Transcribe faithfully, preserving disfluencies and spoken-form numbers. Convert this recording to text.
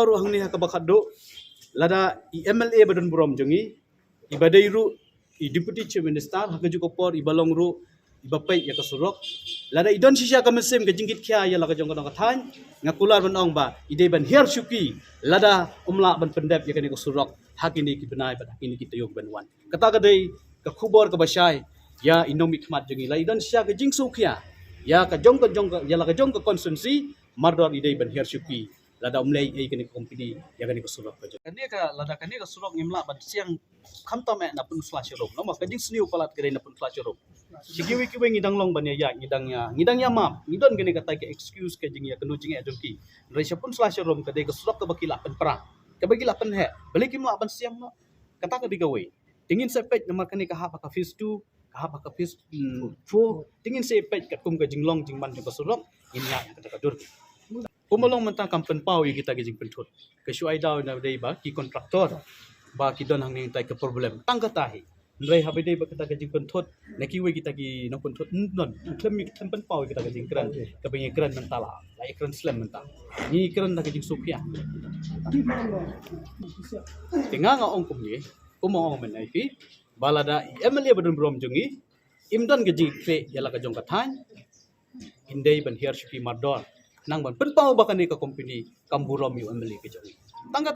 Ruh hangne ha kaba khatduh, lada i M L A ba don burom jong i, iba dei ruh i Deputy Chief Minister, ha kajuh ka por iba long ruh iba peit ïa ka surok. Lada i don shisha ka mynsiem ka jingkitkhia ïa la ka jong ka nongkathan, nga kular ban ong ba i dei ban hiar shuki lada um lah ban pyndep ïa kane ka surok ha kine ki bnai bad ha kine ki taïew ban wan. Kata ka dei ka khubor kaba shai ïa i nongmihkhmat jong i. Lada i don shisha ka jingsngewkhia ïa ka jong ka jong ka, ïa la ka jong ka constituency, mardor i dei ban hiar shuki lada um leh ei kane ka company ïa kane ka surok ka jong. Kane ka, lada kane ka surok ngim lah ban siang khamtam eh na Pynursla Shirung. Namar ka jingsniew palat ka dei na Pynursla Shirung. Shi kiwei kiwei ngi dang long ban ïa, ïa, ngi dang ïa, ngi dang ïa map. Ngi don kane katai ka excuse ka jingïakynduh jingeh jong ki. Hynrei sha Pynursla Shirung ka dei ka surok kaba ki lah pynpra, kaba ki lah pynheh. Balei kim lah ban siang noh? Kata ka dei kawei. Te ngin sa peit namar kane ka hap ha ka phase two, ka hap ha ka phase, mm, four. Te ngin sa peit katkum ka jinglong jingman jong ka surok, ngin ïa kata ka dur. Kumba long mynta kam pynpaw ïa kita ki jingpynthut. Ka shu ai daw na dei ba ki contractor ba ki don hangne tai ka problem. Tang kata hi. Hynrei haba dei ba kita ki jingpynthut, na kiwei kita ki nongpynthut, mm, don. Khlem, khlem pynpaw ïa kita ki jingkren. Kaba ngi kren mynta la, la ïa kren slem mynta. Ngi kren da ka jingsngewkhia. Te nga nga ong kumne, kumba ong mynne phi, ba lada i M L A ba don burom jong i, im don ka jingkhreh ïa la ka jong ka thaiñ, in dei ban hiar shuki mardor. Nang ban pynpaw ba kane ka company kam burom ïa u M L A ka jong i. Tang ka